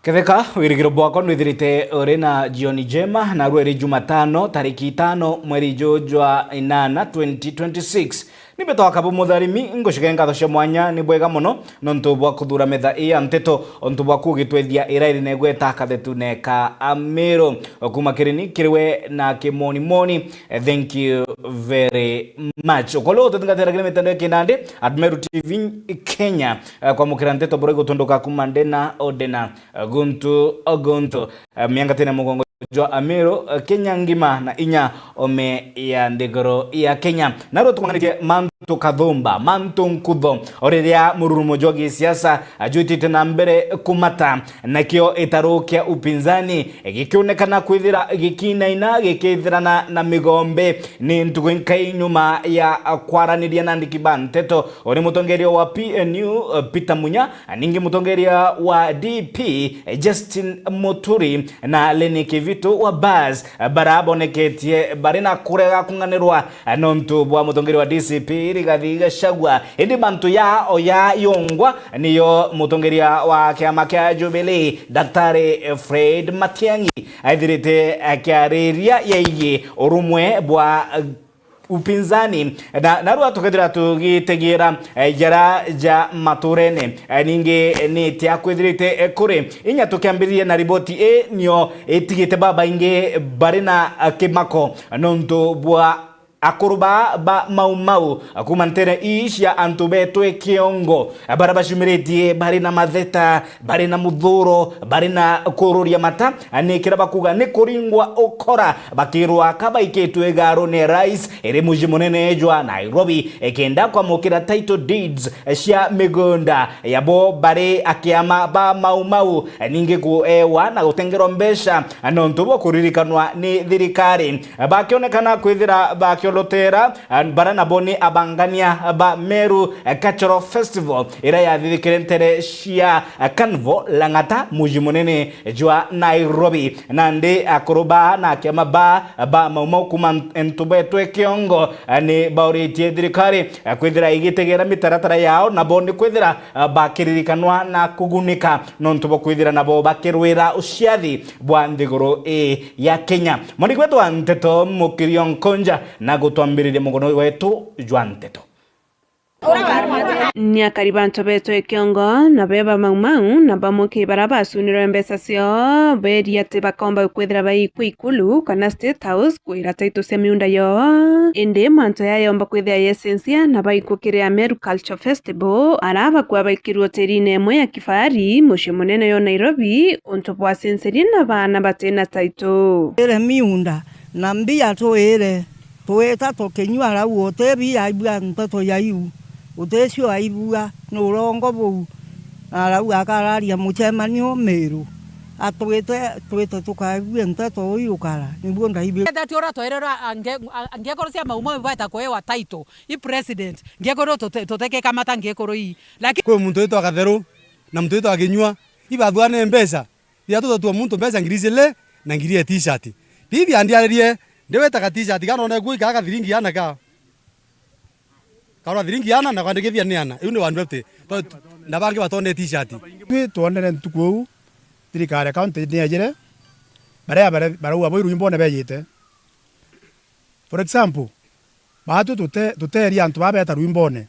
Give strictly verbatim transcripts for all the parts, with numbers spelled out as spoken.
Ketheka, wirigiro bwakwa nwithirite uri na jioni njema, narua iri Jumatano, tariki itano, mweri juju jwa inana, twenty twenty-six. Ni mbitwa Kabu Mutharimi, ngucike ngatho cia mwanya, ni bwega mono nontu bwa kuthura metha ii ya nteto, ontu bwaku ugitwethia ira iri negweta kathetune ka Amiru. Okuma kiri ni kiri we na kimonimoni, eh, thank you very much. Ukole ututingatira kiri mitandao ya kinandi, at Meru T V Kenya, eh, kwamukira nteto buru igutunduka kuma ndena o ndena, eh, guntu o guntu. Eh, miangatine mugongo jwa Amiru, eh, Kenya ngima na inya ome ya nthiguru ya Kenya. Narua tumanganitie mantu kathumba, mantu nkutho, o riria mururumo jwa gisiasa, eh, jwitite na mbere kumata, nakio itaru kia upinzani, eh, gikionekana kwithira gikinaina gikithirana na migombe. Ni ntugu inkai nyuma ya, eh, kwaraniria na andiki ba nteto, uri mutongeria wa P N U, eh, Peter Munya, ningi mutongeria wa D P, Justin Muturi, na Leni Kivitu wa Bas, baraboneketie bari na kurega kung'anirwa nontu bwa mutongeria wa D C P Rigathi Gachagua. Indi mantu ya oya yongwa niyo mutongeria wa kiama kia Jubilee, Daktari Fred Matiang'i, aithirite akiariria yegie urumwe bwa upinzani. Na, narua tukethira tugitegiira, eh, jara ja maturene. Eh, ningi ni tia kwithirite, eh, kuri inya tukiambiriria na riboti ii, nio itigite babaingi bari na, eh, kimako nontu bwa akuru ba, ba Mau Mau, eh, kuma ntere ii cia antu betwe kiongo, eh, bara bacumiritie bari na matheta, bari na muthuro, bari na kururia mata, ni kira bakuga ni kuringwa ukora, bakirwa ka baikitwe igaru ni rais iri muji munene jwa Nairobi, ikenda kwamukira title deeds cia migunda yabo bari akiama ba Mau Mau, ningi kuewa na gutengerwa mbeca nontu bwa kuririkanwa ni thirikari. Bakionekana kwithira bakiolotera, bara nabo ni abangania ba Meru Cultural Festival, iria yathithikire ntere cia, eh, Carnival Lang'ata, muji munene jwa Nairobi. Nandi akuru ba na akiama ba, ba Mau Mau kuma ntu betwe kiongo, eh, ni bauritie thirikari, eh, kwithira igitegera mitaratara yao, nabo ni kwithira, eh, bakiririkanwa na kugunika, nontu bwa kwithira nabo bakirwira uciathi bwa nthiguru ii ya Kenya. Mwandiki wetu wa nteto Mukirio Nkonja na gutwambiriria mugono wetu jwa nteto. Ni akari ba ntu betwe kiongo na beba Mau Mau na bamuki bara bacunirwe mbeca ciao, beria ati bakomba kwithira baikwa ikulu kana State House kwira title cia miunda yoo. Indi mantu aya yomba kwithira yesensia na baikwa kiri Ameru Culture Festival, ara bakwa baikirwe hotelini imwe ya kifahari, mucii munene yo Nairobi, untu bwasenserie na baana batina title. Ire miunda na mbia twire. Twita tukinyua, arauga, "Uti bia ibua nteto ya iu, uticio aibua, ni urongo buu." Na arauga akararia mucemanio Miru, atwite, twite tukaigua nteto uu ukara, nibuo ndaibire. Ethati uria twairerwa ange-, a-, ngekuru cia Mau Mau baeta kuewa title, i president, ngekuru tute-, tutekekamata ngekuru ii. Lakini kwi muntu witwa Gatheru, na muntu witwa Kinyua, ibathuane mbeca. Riria tutatua muntu mbeca ngiri ijiri na ngiri ya t-shirt. Bibi andiaririe, ndiwetaga t-shirt, kana ona nguo ikaa gathiringi ana ka. Karwa thiringi ana na kwandikithia ni ana. Iu ni one fifty. To-, na bangi batone t-shirt. Twi twonere ntuku iu, thirikari ya county ni yejire, baria bare-, barauga bo irwimbone bejite. For example, baatwi tute-, tuteeria antu baa beeta rwimbone.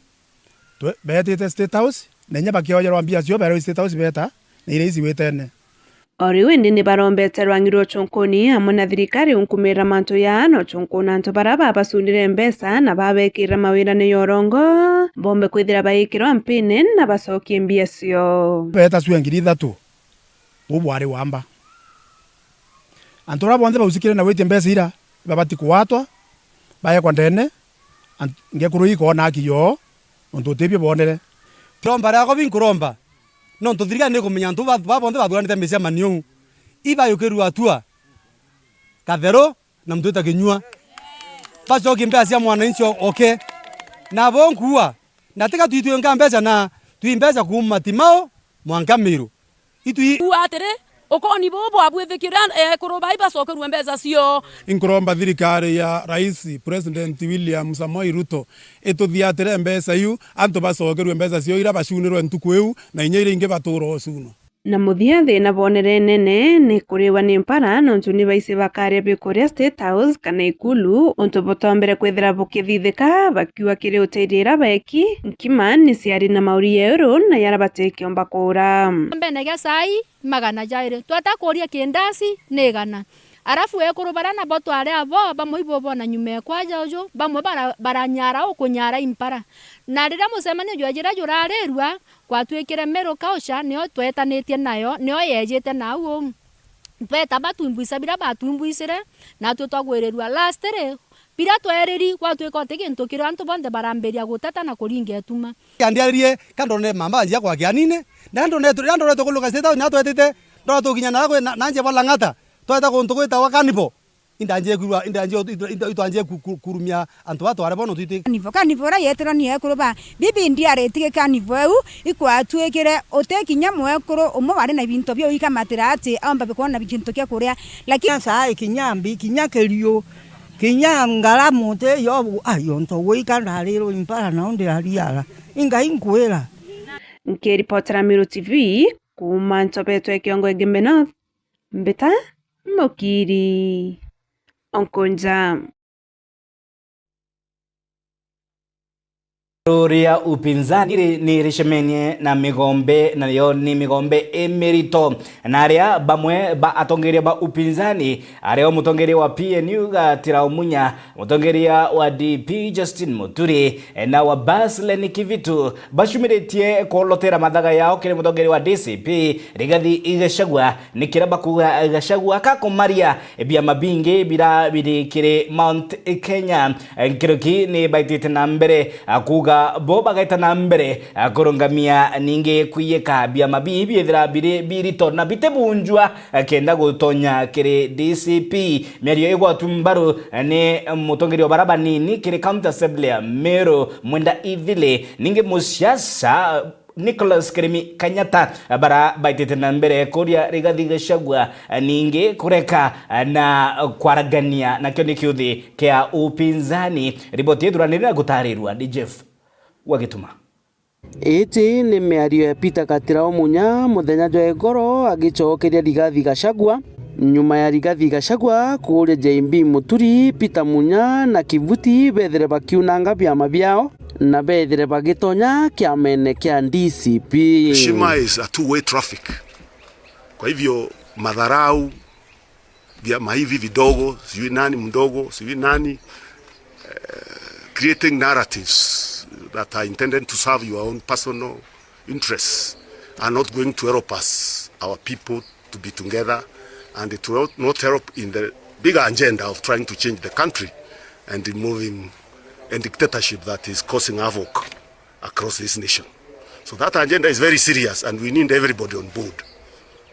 Twe-, beetite State House, na inya bakiojerwa mbia cio, beerwa State House beeta, na iria ici witene. O riu indi ni barombete rwangi rwa ucunkuni amwe na thirikari unkumira mantu yaa na ucunkuna antu bara babacundire mbeca na babekirira mawirane ya urongo, bombe kwithira baikirwa mpini na bacokie mbia cio. Beeta cua ngiri ithatu. Uu bwari wamba. Antu baria bonthe baucikire na gwitia mbeca ira, ibabati kugwatwa, baekwa ndene, ant-, ngekuru ikoona aki yoo, nontu utibio boonere. Iromba riakwa binkuromba, nontu thirikari nikumenya antu ba, ba bonthe bathuranite micemanio uu, ibayukirua atua, Katheru, na muntu wita Kinyua. Bacokie mbeca cia mwananchi o-, oke. Nabo nkuua, na tiga twitwinga mbeca na twi mbeca kuuma Timau mwanka Miru. Itwi- Kuuga atiri, ukoni buu bwabwithikiria ekuru bai bacokerue mbeca cio. Inkuromba thirikari ya Rais President William Samoei Ruto ituthiatire mbeca iu, antu bacokerue mbeca cio ira bacunirwe ntuku iu, na inya iria ingi batuura ucunwa. Na muthia, thina bonere nene ni kuriwa ni mpara, nontu ni baisi bakaria bikuria State House kana Ikulu, untu butombere kwithira bukithithika, bakiuga kiri uteithia ira beki, nkima ni ciari na mauri ya euro na yara batikiomba kuura. Mbene gia sai, magana jairi. Tweta kuuria kindasi ni igana. Arafu ekuru baria nabo twari abo, bamwe ibo bona nyuma ekwa jojo, bamwe bara-, baranyara ukunyara impara. Na riria mucemanio jwa jira jurarirua, gwatwikire Meru Culture nio twetanitie nayo, nio yejite nau uu. Beta batwimbuisa biria batwimbuisire, natwe twagwirirua. Lastly, biria tweriri, gwatwika uti gintu kirio antu bonthe barambiria guteta na kuringa ituma. Andiaririe, ka ndonere mamba njia kwa kianine, na ndonere, na ndonere tukuluka sita, na twetite, ndora tukinya na kwe, na, na njia bwa Lang'ata, tweta kuntu gwitawa Carnival. Indanjie kwirua, indanjie, indanjie ku-, ku-, kurumia antu ba tware bono twite. Carnival, Carnival iria yetirwa ni ekuru ba bibi ndiareti gi Carnival eu, ikwatwikire uti kinya mwekuru umwe wari na ibinto biu ikamatira ati aomba bikwona gintu kia kuria. Lakini kinya sai, kinya mbi, kinya kiriu, kinya ngaramu ti yo, ai, onto gwika ndarirwo impara nao ndiariara. Ingai nkwira. Nkiripotera Meru T V, kuuma Ntobetwe Kiongo Igembe North, Mbita Mukiri Onkonja. Ria upinzani ri-, ni ricemenie na migombe, nayo ni migombe imirito, na aria bamwe ba atongeria ba upinzani, ario mutongeria wa P N U Gatira Omunya, mutongeria wa D P Justin Muturi, na wa Basleni Kivitu, bacumiritie kuolotera mathaga yao kiri mutongeria wa D C P Rigathi Gachagua, ni kiria bakuuga Gachagua akakumaria biama bingi bira biri kiri Mount Kenya. Nkuruki ni baitite na mbere, a, kuuga bo bagaita na mbere, a, kurungamia ningi kwiyika biama bii biithira biri birito na bitibunjwa, a, kenda gutonya kiri D C P. Miario igwatu mbaru, a, ni mutongeria wa bara banini kiri County Assembly ya Meru, Mwenda Ithili, ningi musiasa, Nicholas Kirimi Kenyatta, bara baitite na mbere kuria Rigathi Gachagua, ningi kureka na kwaragania nakio ni kiuthi kia upinzani. Riboti ithuranire na gutarirwa ni Jeff wa Gituma. Iji ni miario ya Peter Gatira Omunya muthenya jwa igoro agicokeria Rigathi Gachagua, nyuma ya Rigathi Gachagua kuuria J B Muturi, Peter Munya na Kivuti bethire bakiunanga biama biao na bethire bagitonya kiamene kia D C P. Heshima is a two-way traffic. Kwa hivyo, madharau, vyama hivi vidogo, sijui nani mdogo, sijui nani, eh, creating narratives that are intended to serve your own personal interests are not going to help us, our people, to be together, and it will not help in the bigger agenda of trying to change the country and removing a dictatorship that is causing havoc across this nation. So that agenda is very serious, and we need everybody on board.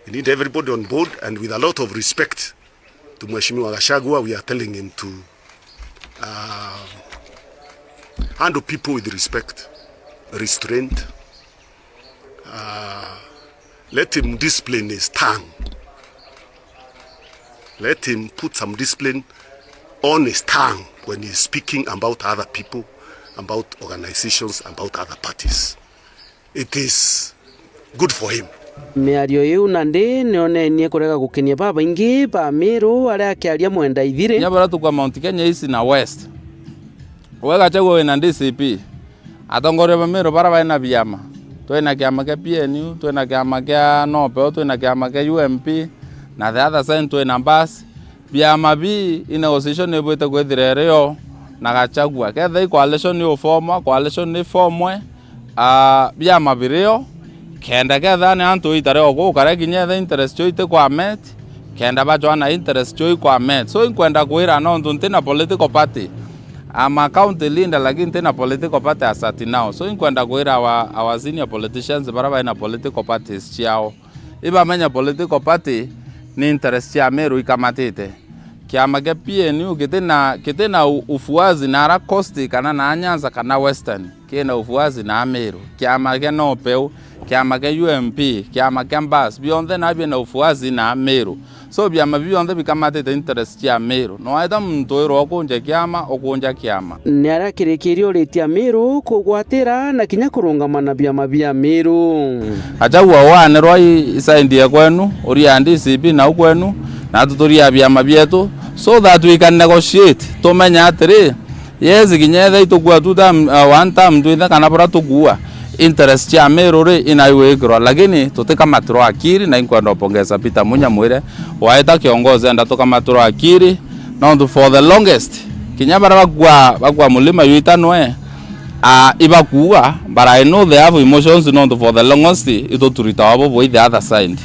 We need everybody on board, and with a lot of respect to Mheshimiwa Gachagua, we are telling him to, uh, handle people with respect, restraint. Uh, let him discipline his tongue. Let him put some discipline on his tongue when he's speaking about other people, about organizations, about other parties. It is good for him. Miario iu nandi nionenie kurega gukenia babaingi ba Meru aria akiaria Mwenda Ithiri. Kinya baria tukwa Mount Kenya East na West, we Gachagua wina D C P, atongoria ba Meru bara baina biama, twina kiama kia P N U, twina kiama kia NOPEU, twina kiama kia U M P, na the other side twina Mbas. Biama bii, i negotiation ibwite kwithira irio na Gachagua. Kethira i coalition ni ufomwa, coalition ni formwe, ah, biama birio, kenda kethira ni antu itare o gukara kinya ethe interest cio iti kwa met, kenda bajwana interest cio ikwa met. So inkwenda kwira nontu ntina political party, I'm a county leader lakini ntina political party as at now. So inkwenda kwira our, our senior politicians bara baina political parties ciao, ibamenya political party ni interest cia Meru ikamatite. Kiama kia P N U gitina, gitina u-, ufuazi na ara Coast kana na Nyanza kana Western, kina ufuazi na Meru. Kiama kia NOPEU Kiama kia U M P, kiama kia Mbas, bionthe na biena ufuasi na Meru. So, biama bionthe bikamatite interest cia Meru. Na waita muntu wirwa ukunja kiama, ukunja kiama. Ni aria kirikirio ritia Meru kugwatira na kinya kurungama na biama bia Meru. Gachagua, wanerwa i, i side ya kwenu, uria D C P nau kwenu, na tuturia biama bietu, so that we can negotiate, tumenya atiri, yes, kinya etha itukua two term, uh, one term twithe kana bura tukua, interest cia Meru ri, inaiwikirwa, lakini tutikamatirwa akiri, na inkwenda upongeza Peter Munya mwire, waita kiongozi enda tukamatirwa akiri, nontu for the longest, kinya bara bakua, bakua mulima yuitanwe, ah, ibakua, but I know they have emotions, nontu for the longest, ituturitawa bubui the other side.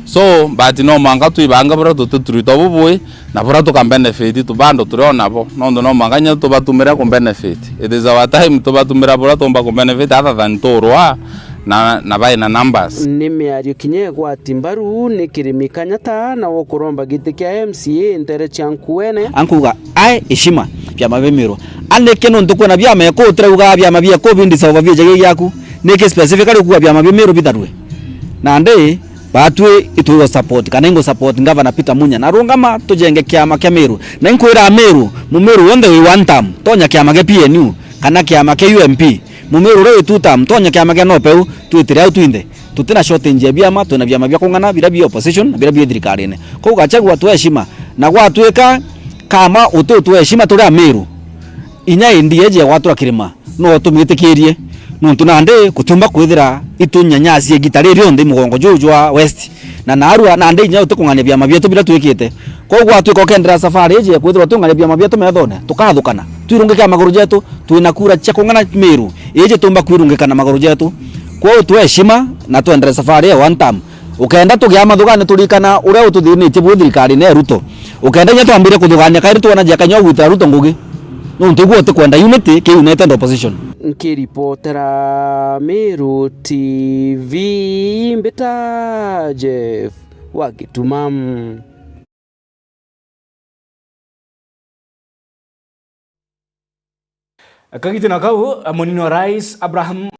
So, but no mwanka twibange bura tutituritwa bubui, na bura tuka benefit tu bando turi o nabo, nontu no mwanka kinya tubatumire ku benefit. It is our time tubatumira bura tumba ku benefit other than turwa na, na baina numbers. Ni miario kinya igwati mbaru ni Kirimi Kanyata, na ukuromba giti kia M C A ntere cia Nkuene. Ankuga, ae heshima, biama bia Meru. Anike nontu kwina biama eku utirauga biama bieku bindisa overview jagi giaku. Niki specifically ukuga biama bia Meru bitarue? Nandi, batwi itwigo support, kana ingo support Governor Peter Munya. Na rungama tujenge kiama kia Meru. Na inkwira Meru, Mumeru wonthe wi one term, tonya kiama kia P N U, kana kiama kia U M P. Mumeru uria wi two term, tonya kiama kia Nopeu, twitire au twinthe. Tutina shortage ya biama, twina biama bia kung'ana, biria bi opposition, na biria bi thirikarine. Kou Gachagua twe heshima, na gwatwika kama uti utwe heshima turi Ameru, inya indi eje gwatura kirima, no tumitikirie, nontu nandi gutiumba kwithira itunyanyasi igita riri rionthe i mugongo juu jwa West, na narua nandi inya uti kung'ania biama bietu biria twikite. Kou gwatwika ukendera safari iji ya kwithirwa twing'ania biama bietu methone, tukathukana, twirungike na maguru jetu, twina kura cia kung'ana Meru, iji tumba kwirungika na maguru jetu. Kwou twe heshima na twendere safari ya one term. Ukenda tugia mathugani, turikana uria ututhinitie buu thirikarine ya Ruto. Ukenda inya twambire kuthugania kairi twona jia kanya ugwitira Ruto ngugi. Nontu igwe utikwenda unity ki united opposition. Nkiripotera Meru T V, mbita Jeff wa Gituma. Kagitino kau, munini wa rais Abraham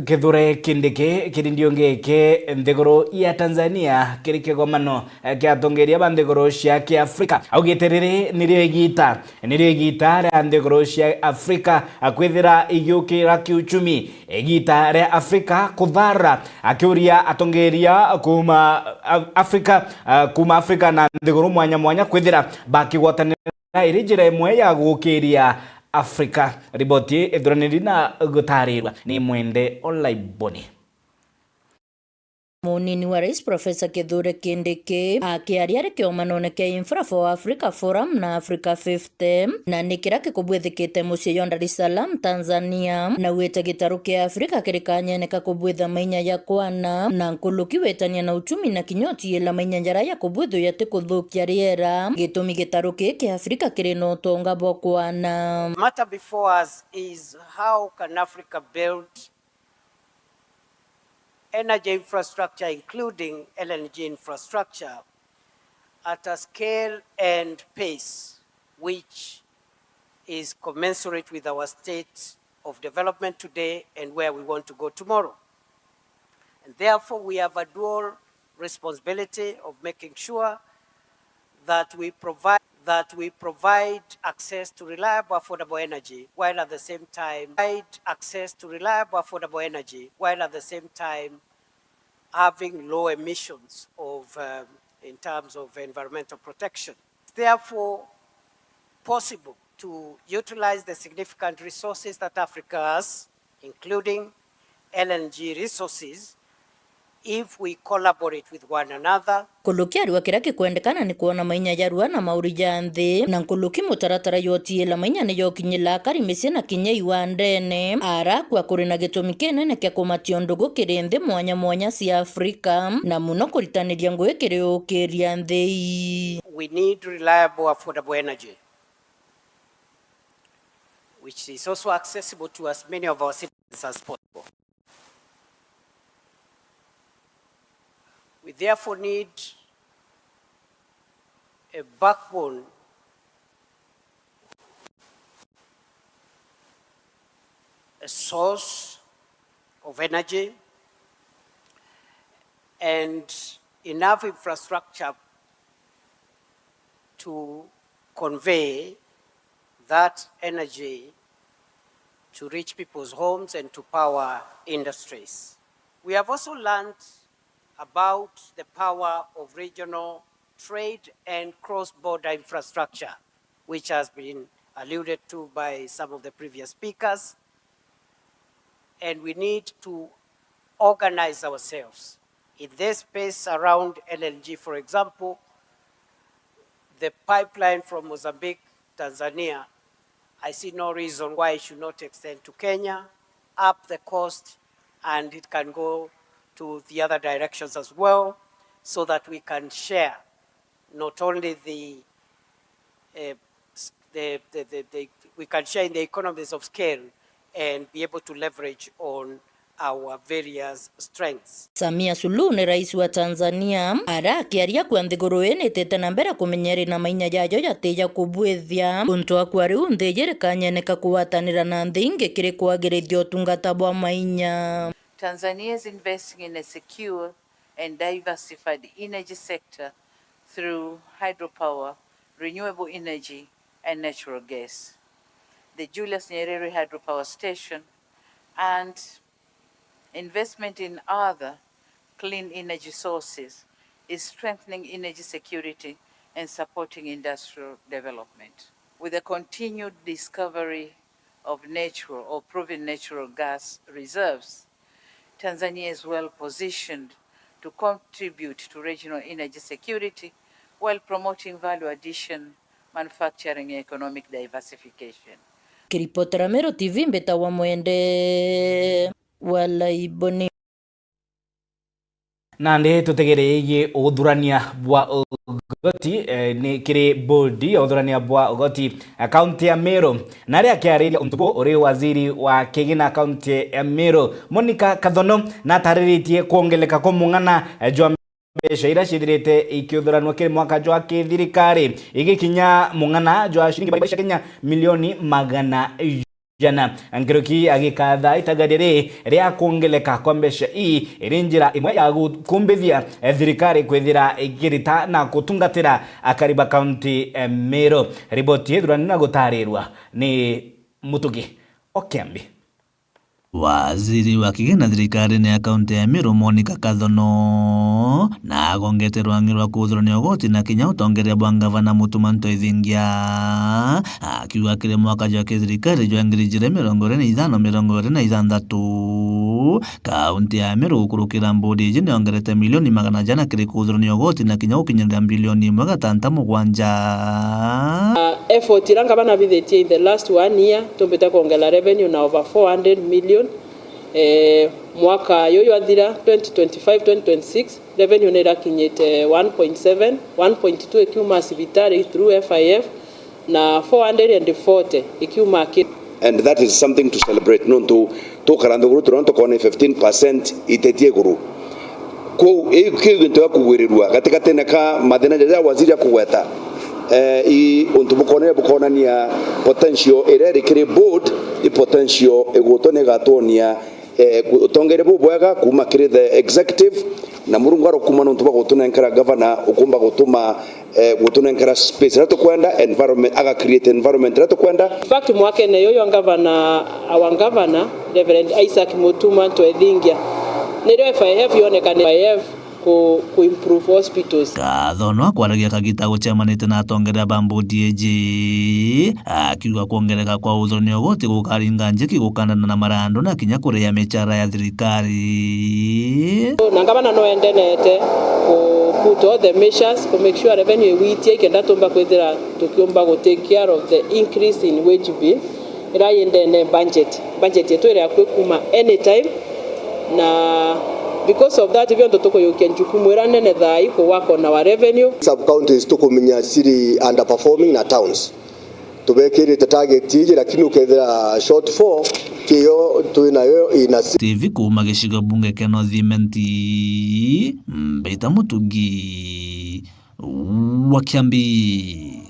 Kithure Kindiki, kirindio giki nthiguru ya Tanzania kiri kigomano kia atongeria ba nthiguru cia Kiafrika, augite riri nirio igita, nirio igita ria nthiguru cia Afrika kwithira igiukira kiuchumi, igita ria Afrika kuthara, akiuria atongeria kuma Af-, Afrika, ah, kuma Afrika na nthiguru mwanya mwanya kwithira bakigwatanira iri njira imwe ya gukiria Afrika. Riboti ithuraniri na gutarirwa ni Mwende Olaiboni. Munini wa rais Professor Kithure Kindiki akiaria ari kiomanone kia Infra for Africa Forum na Africa fifty, na ni kiria kikubwithikite mucii jwa Dar es Salaam, Tanzania, na wite gitaru kia Africa kiri kanyene ka kubwitha mainya ya kwana na nkuluki witania na uchumi na kinya utiila mainya jaria ya kubwithwa yati kuthukia riera, gitumi gitaru kii kia Africa kiri na utonga bwa kwana. Matter before us is how can Africa build energy infrastructure, including L N G infrastructure, at a scale and pace which is commensurate with our state of development today and where we want to go tomorrow. And therefore, we have a dual responsibility of making sure that we provide, that we provide access to reliable, affordable energy, while at the same time, provide access to reliable, affordable energy, while at the same time having low emissions of, um, in terms of environmental protection. It's therefore possible to utilize the significant resources that Africa has, including L N G resources, if we collaborate with one another. Nkuluki ariuga kiria gikwendekana ni kwona mainya jarua na mauri ja nthi, na nkuluki mutaratara jwa utiila mainya ni jokinyila akari micii na kinya iwandene, ara akua kuri na gitumi kinene kia kumatia undugu kiri nthi mwanya mwanya cia Afrika, na muno kuritaniria ngugi kiri ukiria nthi ii. We need reliable, affordable energy, which is also accessible to as many of our citizens as possible. We therefore need a backbone, a source of energy and enough infrastructure to convey that energy to reach people's homes and to power industries. We have also learned about the power of regional trade and cross-border infrastructure, which has been alluded to by some of the previous speakers. And we need to organize ourselves in this space around L N G, for example, the pipeline from Mozambique, Tanzania, I see no reason why it should not extend to Kenya, up the coast, and it can go to the other directions as well, so that we can share not only the, eh, s-, the, the, the, the, we can share in the economies of scale and be able to leverage on our various strengths. Samia Suluhu ni rais wa Tanzania, ara akiaria kwa nthiguru ii nitite na mbere kumenya iri na mainya jajo jatija kubwithia. Untu akwa riu nthi iji rikanyene ka kugwatanira na nthi ingi kiri kwagirithia utungata bwa mainya. Tanzania is investing in a secure and diversified energy sector through hydropower, renewable energy, and natural gas. The Julius Nyerere Hydropower Station and investment in other clean energy sources is strengthening energy security and supporting industrial development. With the continued discovery of natural or proven natural gas reserves, Tanzania is well positioned to contribute to regional energy security while promoting value addition, manufacturing, and economic diversification. Kiripotera Meru T V, mbitagwa Mwende wa Laiboni. Nandi tutegereire uthurania bwa ugoti, eh, ni kiri board ya uthurania bwa ugoti, eh, kaunti ya Meru. Na aria akiariria untu buu, uri waziri wa kigina kaunti ya Meru, Monica Kathono, natariritie kwongeleka kwa mung'ana, eh, jwa mbeca iria ciithirite ikiuthuranua kiri mwaka jwa kithirikari, igikinya mung'ana jwa ciringi cia Kenya milioni magana jana. Nkuruki agikatha itagaria riri ria kwongeleka kwa mbeca ii iri njira imwe ya gukumbithia, eh, thirikari kwithira ikirita na gutungatira akari ba kaunti, eh, Meru. Riboti ithurani na gutarirwa ni Mutugi Okiambi. Waziri wa kigina thirikarine ya kaunti ya Meru, Monica Kathono, na agongete rwang'i rwa kuthurania ugoti na kinya utongeria bwa ngavana Mutuma M'Ethingia, akiuga kiri mwaka jwa kithirikari jwa ngiri ijiri mirongo iri na ithano, mirongo iri na ithanthatu, kaunti ya Meru gukurukira mbodi iji niongerete milioni magana jana kiri kuthurania ugoti na kinya gukinyirira bilioni imwe gatanta mugwanja. Uh, effort iria ngavana abithitie in the last one year, tumbite kwongera revenue na over four hundred million. Eh, mwaka juju jwathira, twenty twenty-five, twenty twenty-six, revenue ni irakinyite one point seven, one point two ikiuma cibitari through F I F, na four hundred and forty ikiuma ki- And that is something to celebrate, nontu tukara nthiguru turona tukona fifteen percent itetie iguru. Kwou, iu kiu gintu gia kugwirirua gatigatiine ka mathina jaja waziri akugweta. Eh, i untu bukonania, bukonania potential iria iri kiri board, i potential igutwe ni igatuonia, eh, utongeria bubwega kuuma kiri the executive, na Murungu arokuma nontu bwa gutunenkera governor ukumba gutuma, eh, gutunenkera space iria tukwenda, environment, aga create environment iria tukwenda. In fact, mwakene juju jwa ngavana, our governor, Reverend Isaac Mutuma M'Ethingia, nirio F I F yonekane F I F ku, ku improve hospitals. Kathono akwaragia kagita gucemanite na atongeria ba mbodi iji, akiuga kwongereka kwa uthurania ugoti gukaringa njiki gukandana na marandu na kinya kuria micara ya thirikari. Na ngavana no endenete ku put all the measures ku make sure revenue igwitia ikenda tumba kwithira tukiumba gu take care of the increase in wage bill iria yi ndene budget. Budget yetu iri akui kuma anytime, na because of that, bionthe tukuyukia njukumu iria nene thaa ii ku work on our revenue. Sub counties tukumenya ciri underperforming na towns. Tubekirite target iji, lakini ukethira shortfall kiyo twi nayo ina T V kuuma gicigo bunge kia North Imenti, Mbita Mutugi wa Kiambi.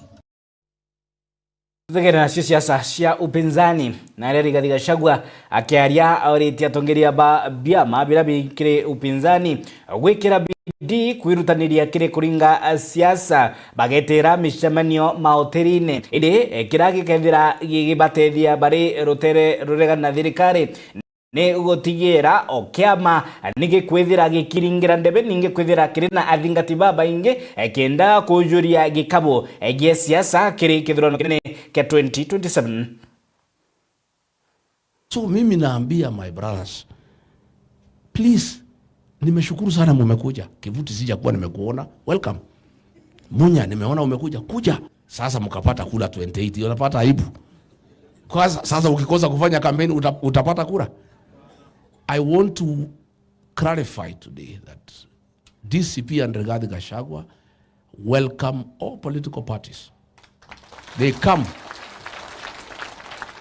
Tutegere nacio siasa cia upinzani. Naria Rigathi Gachagua akiaria auritie atongeria ba biama biria bikiri upinzani gwikira bidii kwirutaniria kiri kuringa siasa, bagetira micemanio mahoteline. Indi, eh, kiria gikethira gigibatethia bari rutere ruregana na thirikari ni gutigira o kiama ni gikwithira gikiringira ndebe, ningi kwithira kiri na athingati babaingi, eh, kenda kujuria gikabu, eh, gia siasa kiri kithurano kinene kia twenty twenty-seven. So mimi naambia my brothers, please, nimeshukuru sana mumekuja. Kivuti sijakuwa nimekuona. Welcome. Munya, nimeona umekuja. Kuja. Sasa mkapata kura twenty-eight. Unapata aibu. Kwa sa-, sasa ukikosa kufanya kampeni uta-, utapata kura? I want to clarify today that D C P and Rigathi Gachagua welcome all political parties. They come.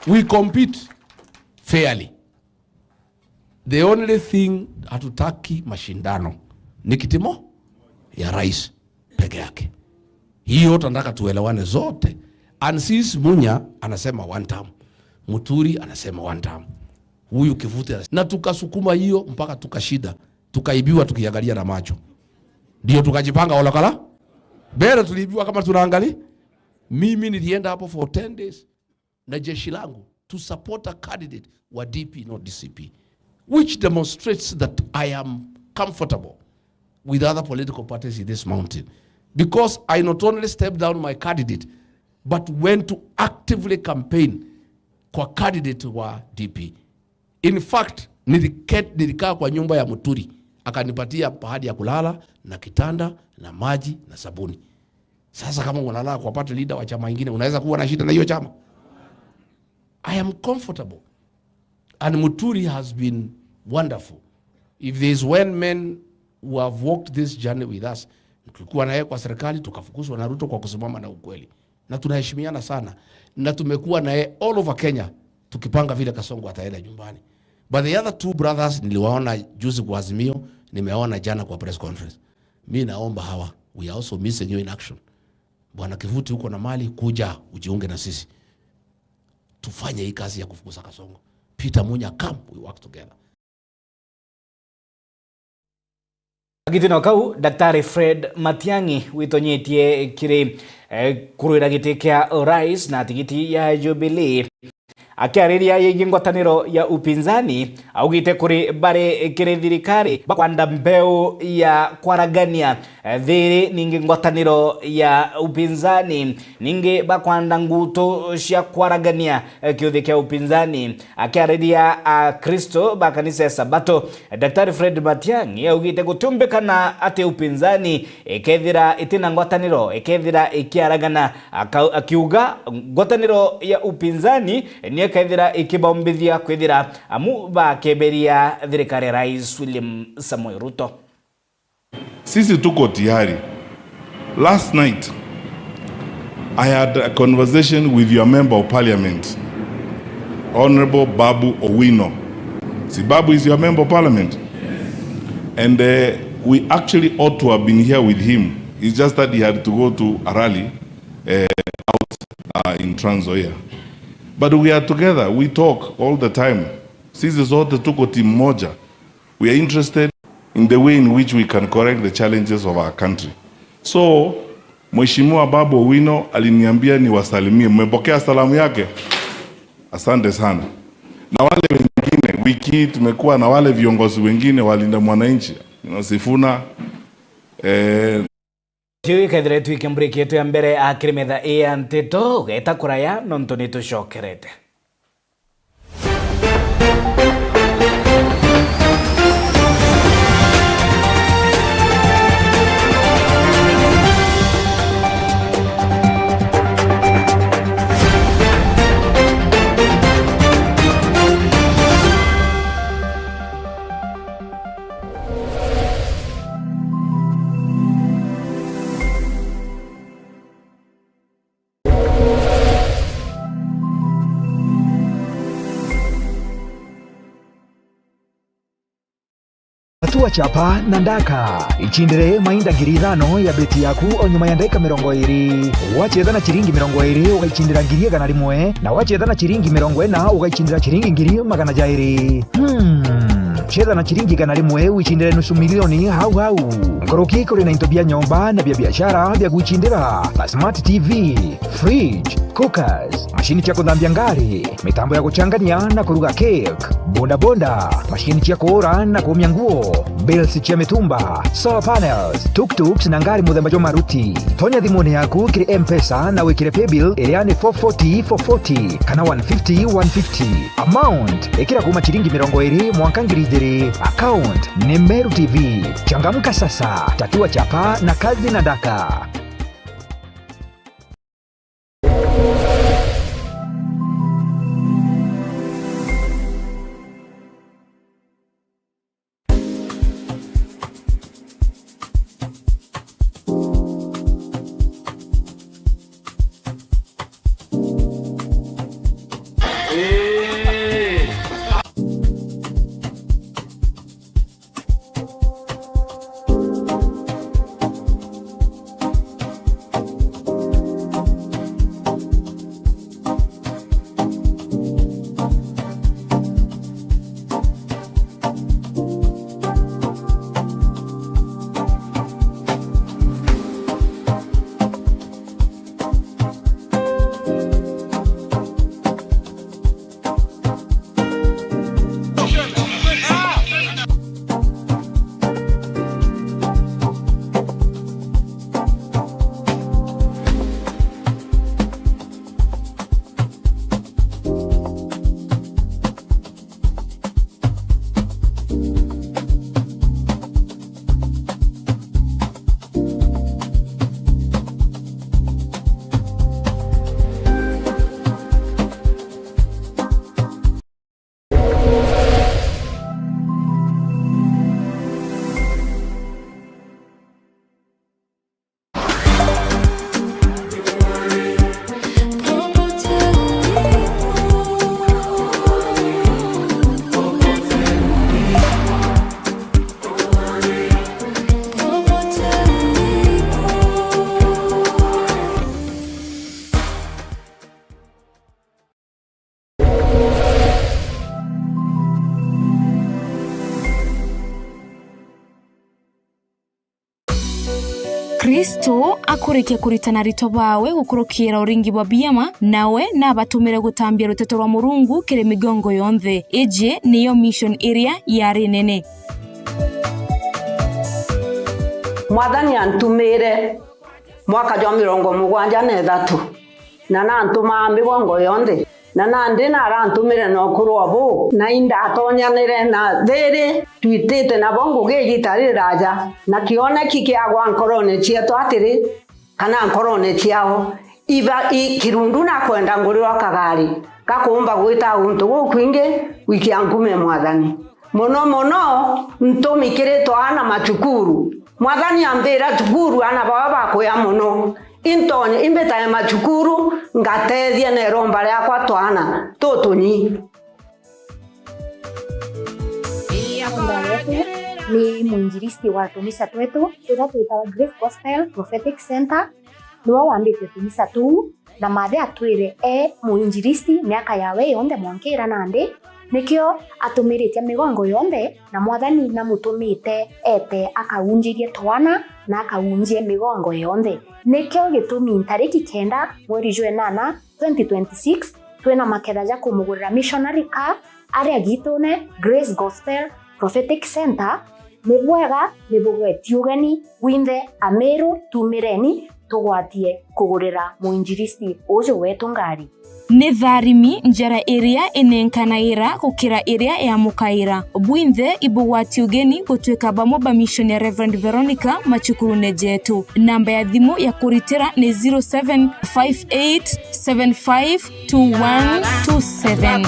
We compete fairly. The only thing, hatutaki mashindano ni kiti mo ya rais peke yake. Hiyo tunataka tuelewane zote. And since Munya anasema one term, Muturi anasema one term, huyu Kivuti anasema, na tukasukuma hiyo mpaka tukashinda, tukaibiwa tukiangalia na macho, ndio tukajipanga olokala. Mbele tuliibiwa kama tunaangalia. Mimi nilienda hapo for ten days na jeshi langu to support a candidate wa D P, not D C P, which demonstrates that I am comfortable with other political parties in this mountain, because I not only stepped down my candidate but went to actively campaign kwa candidate wa D P. In fact, nilike-, nilikaa kwa nyumba ya Muturi, akanipatia pahali ya kulala na kitanda na maji na sabuni. Sasa kama unalala kwa party leader wa chama ingine, unaweza kuwa na shida na hiyo chama? I am comfortable. And Muturi has been wonderful. If there is one man who have walked this journey with us, tulikuwa na yeye kwa serikali, tukafukuzwa na Ruto kwa kusimama na ukweli. Na tunaheshimiana sana. Na tumekuwa na yeye all over Kenya, tukipanga vile Kasongo ataenda nyumbani. But the other two brothers niliwaona juzi kwa Azimio, nimeona jana kwa press conference. Mi naomba hawa, we are also missing you in action. Bwana Kivuti, uko na mali, kuja ujiunge na sisi. Tufanye hii kazi ya kufukuza Kasongo. Peter Munya, come, we work together. Agitino kau, Daktari Fred Matiang'i witonyetie kiri, eh, kurwira giti kia urais na tigiti ya Jubilee. Akiariria yegii ngwataniro ya upinzani, augite kuri bari kiri thirikari bakwanda mbeu ya kwaragania, eh, thiri ningi ngwataniro ya upinzani, ningi bakwanda ngutu cia kwaragania, eh, kiuthi kia upinzani. Akiariria Akristo ba kanisa ya Sabato, Daktari Fred Matiang'i augite gutiumbikana ati upinzani ikethira itina ngwataniro, ikethira ikiaragana, aka-, akiuga ngwataniro ya upinzani ni ikethira ikibaumbithia kwithira amu bakeberia thirikari ya Rais William Samoei Ruto. Sisi tuko tayari. Last night, I had a conversation with your member of parliament, Honorable Babu Owino. Si Babu is your member of parliament? And, uh, we actually ought to have been here with him. It's just that he had to go to a rally, uh, out, uh, in Trans Nzoia. But we are together, we talk all the time. Sisi zote tuko timu moja. We are interested in the way in which we can correct the challenges of our country. So, Mheshimiwa Babu Owino aliniambia niwasalimie. Mmepokea salamu yake? Asante sana. Na wale wengine, wiki hii tumekuwa na wale viongozi wengine wa Linda Mwananchi, you know, Sifuna, eh, Tiu ikethire twike break yetu ya mbere akiri metha ii ya nteto, ugeta kuraya nontu nitucokerete. Tatua chapa na ndaka. Ichindire mainda ngiri ithano ya beti yaku o nyuma ya ndagika mirongo iri. Wachetha na chiringi mirongo iri, ugaicindira ngiri igana rimwe, na wachetha na chiringi mirongo ina, ugaicindira chiringi ngiri magana jairi. Hmm. Chetha na chiringi igana rimwe, wicindire nusu milioni hau hau. Nkuruki kuri na into bia nyomba na bia biashara bia gwicindira, ta smart T V, fridge, cookers, mashini cia kuthambia ngari, mitambo ya guchangania na kuruga cake, bodaboda, mashini cia kuura na kuumia nguo, bills cia mitumba, solar panels, tuk-tuks na ngari muthemba jwa Maruti. Tonya thimuni yaku kiri M-Pesa na wikire paybill iria ni four forty four forty kana one fifty one fifty. Amount, ikira kuuma chiringi mirongo iri mwanka ngiri ijiri. Account ni Meru T V. Changamka sasa, tatua chapa na kazi na ndaka. Kristo akurikia kuritana aritwa baawe gukurukira uringi bwa biama, nawe nabatumire gutambia ruteto rwa Murungu kiri migongo yonthe. Iji niyo mission iria yari nene. Mwathani antumire mwaka jwa mirongo mugwanja na ithatu, na nantumaa migongo yonthe, na nandi narantumire na ukuru o buu, na indatonyanire na thiri twitite nabo ngugi igita riraaja, na kioneki kiagwa nkorone cietu atiri, kana nkorone ciao, iba i kirundu nakwenda ngurirwa kagari gakuumba gwita guntu gukwingi gwikia nkume Mwathani. Mono mono, ntumi kiri twaana macukuru. Mwathani ambira cukuru aana bao bakuya mono. Intonye imbitae macukuru, ngatethie na iromba riakwa twaana tutunyi. Ni mwinjilisti wa tumisa twetu, turia twitawa Grace Gospel Prophetic Center. Niwe wambite tumisa tuu, na mathe atwire e muinjilisti miaka yawe yonthe mwanka ira nandi, nikio atumiritie migongo yonthe, na Mwathani namutumite ete akaunjirie twana na akaunjie migongo yonthe. Nikio gitumi ntariki kenda mweri jwa inana twenty twenty-six, twina maketha ja kumugurira missionary car aria gitune Grace Gospel Prophetic Center. Ni bwega, ni bugweti ugeni bwinthe Amiru, tumireni tugwatie kugurira muinjilisti uju wetu ngari. Ni tharimi njara iria inenkanaira gukira iria yamukaira. Bwinthe ibugwati ugeni gutwika bamwe ba mission ya Reverend Veronica macukurune jetu. Namba ya thimu ya kuritira ni zero seven five eight seven five two one two seven.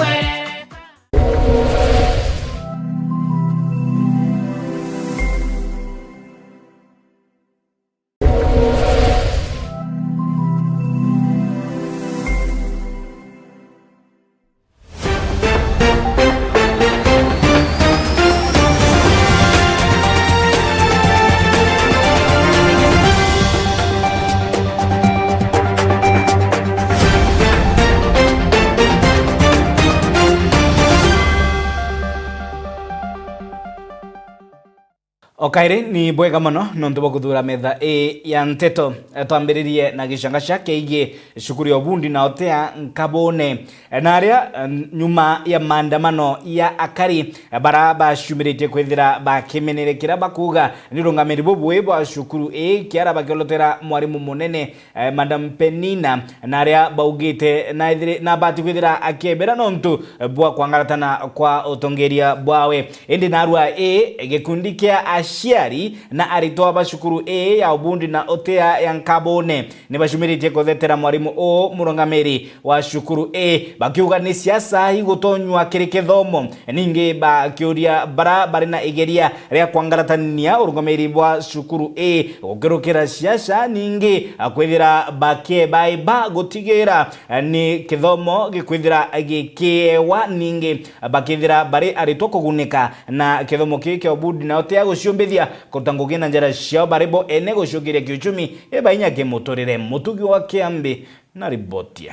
O kairi ni bwega mono nontu bwa kuthuura metha ii ya nteto. Twambiririe na gicangaca kiigie cukuru ya ubundi na utea Nkabune. Na aria, eh, nyuma ya maandamano ya akari, eh, bara baciumiritie kwithira bakimenere kiria bakuuga ni urungamiri bubui bwa cukuru ii kiara bakiolotera mwarimu munene, eh, Madam Penina, na aria baugite naithiri-, nabati kwithira akiebera nontu, eh, bwa kwangaratana kwa utongeria bwawe. Indi narua ii, gikundi kia aciari na aritwa ba cukuru ii ya ubundi na utea ya Nkabune ni bacumiritie kuthetera mwarimu uu murungamiri wa cukuru ii, bakiuga ni siasa igutonywa kiri kithomo. Ningi bakiuria bara bari na igeria ria kwangaratania urungamiri bwa cukuru ii gukirukira siasa, ningi kwithira bakiebaiba gutigira ni kithomo gikwithira gikiewa, ningi bakithira bari aritwa kugunika na kithomo kii kia ubundi na utea guciumbithia kuruta ngugi na njara ciao bari bo ene guciukiria kiuchumi, iba inya kimuturire. Mutugi wa Kiambi na riboti.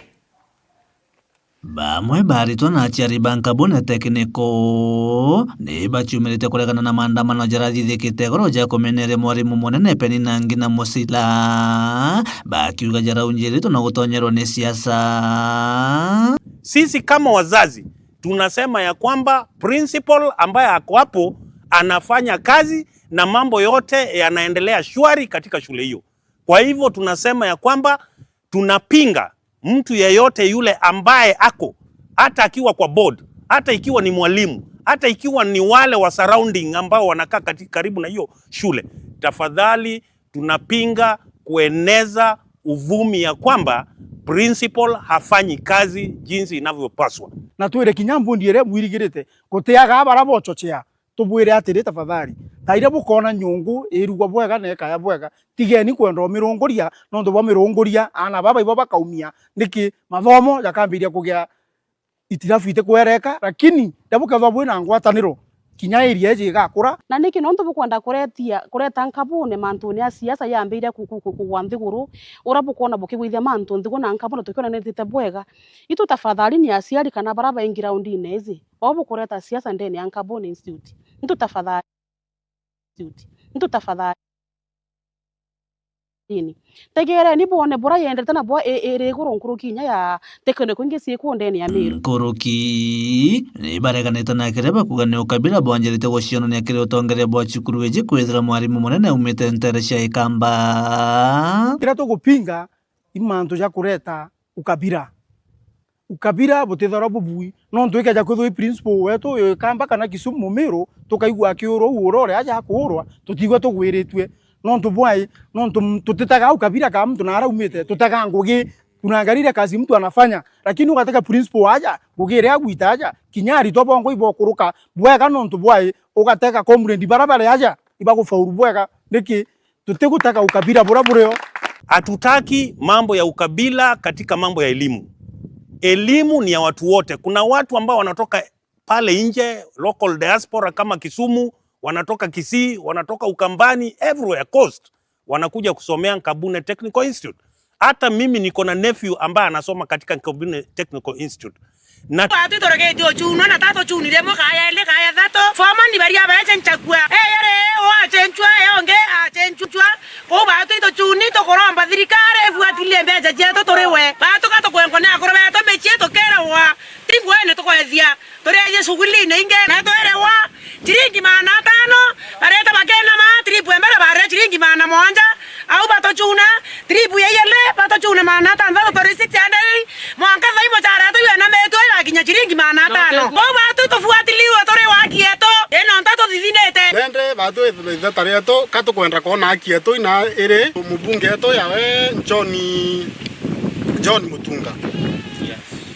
Bamwe baritwa na aciari ba Nkabune Technical ni baciumirite kuregana na maandamano jarathithikite igoro ja kumeneria mwarimu munene Penina Ngina Musila, bakiuga jaraunjiritwe na gutonyerwa ni siasa. Sisi kama wazazi tunasema ya kwamba principal ambaye ako hapo anafanya kazi na mambo yote yanaendelea shwari katika shule hiyo. Kwa hivyo tunasema ya kwamba tunapinga mtu yeyote yule ambaye ako, hata akiwa kwa board, hata ikiwa ni mwalimu, hata ikiwa ni wale wa surrounding ambao wanakaa kati-, karibu na hiyo shule. Tafadhali, tunapinga kueneza uvumi ya kwamba principal hafanyi kazi jinsi inavyopaswa. Na twire kinya mbundi iria mwirigirite, gutiaga bara bochochea. Tubwire atiri, tafadhali, ta iria bukoona nyungu irugwa bwega na ikaya bwega, tigeni kwenda umirunguria, nontu bwa mirunguria, aana baba ibo bakaumia. Niki? Mathomo jakambiria kugia itirabu itikwereka, lakini riria bukethirwa bwina ngwataniro, kinya area iji igakura. Na niki? Nontu bukwenda kuretia, kureta Nkabune mantune ya siasa yambiria ku-, ku-, ku-, kugwa nthiguru, uria bukoona bukigwithia mantu nthiguru na Nkabune tukiona nitite bwega. Itu tafadhali ni aciari kana bara baingi raundine iji, bao bukureta siasa ndene ya Nkabune Institute. Itu tafadhali. Institute. Itu tafadhali. Ini. Tegereni bwone bura yendete na bwa i-, iri iguru nkuruki inya ya technical ingi ciikwo ndene ya Meru. Nkuruki ni bareganite na kiria bakuuga ni ukabira bwanjirite gucionania kiri utongeria bwa cukuru iji kwithira mwarimu munene aumite ntere cia Ikamba. Kiria tugupinga i mantu ja kureta ukabira. Ukabira butithagirwa bubui, nontu ikeja kwithirwa i principal wetu uyu Ikamba kana Kisumu Mumiru, tukaigua akiurwa uu ura uria aja akuurwa, tutiigua tugwiritue. Nontu bwai? Nontu m-, tutitaga ukabira ka muntu na aria aumite, tutaga ngugi. Tunaangalia ile kazi mtu anafanya, lakini ugatega principal aja, ngugi iria agwita aja, kinya aritwa bongwa ibokuruka bwega. Nontu bwai? Ugatega comrade bara bari aja ibagufaulu bwega. Niki? Tutigutaka ukabira buria burio. Hatutaki mambo ya ukabila katika mambo ya elimu. Elimu ni ya watu wote. Kuna watu ambao wanatoka pale nje, local diaspora kama Kisumu, wanatoka Kisii, wanatoka Ukambani, everywhere coast, wanakuja kusomea Nkabune Technical Institute. Hata mimi niko na nephew ambaye anasoma katika Nkabune Technical Institute. Na baatu ituregetie uchunwa na tatu chunire mo kaya ende kaya thatu. Foreman baria baeche nchakua. Eh, yare, o achenchwa, eh, onge achenchwa. Kou baatu ituchuni tukuromba thirikari ibuatilie mbecha cietu turi we. Baatu ka tukwengwa ni akuru betu michie tukerewa. Tibu ene tukwethia. Tureje shughuli-ini ingi na twerewa chiringi magana atano, bareta bakenama, trip ya mbere barere chiringi magana mugwanja, au batuchuna, trip ya iele batuchuna magana atanthatu, turi six hundred, mwanka thaa ii muchara yetu ywenamitwe igakinya chiringi magana atano. Kou batu tufuatiliwe turi wa haki yetu, ino nta tuthithinite. Nende batu itheta rietu, ka tukwenda kwona haki yetu ina iri mubunge yetu yawe John, John Mutunga.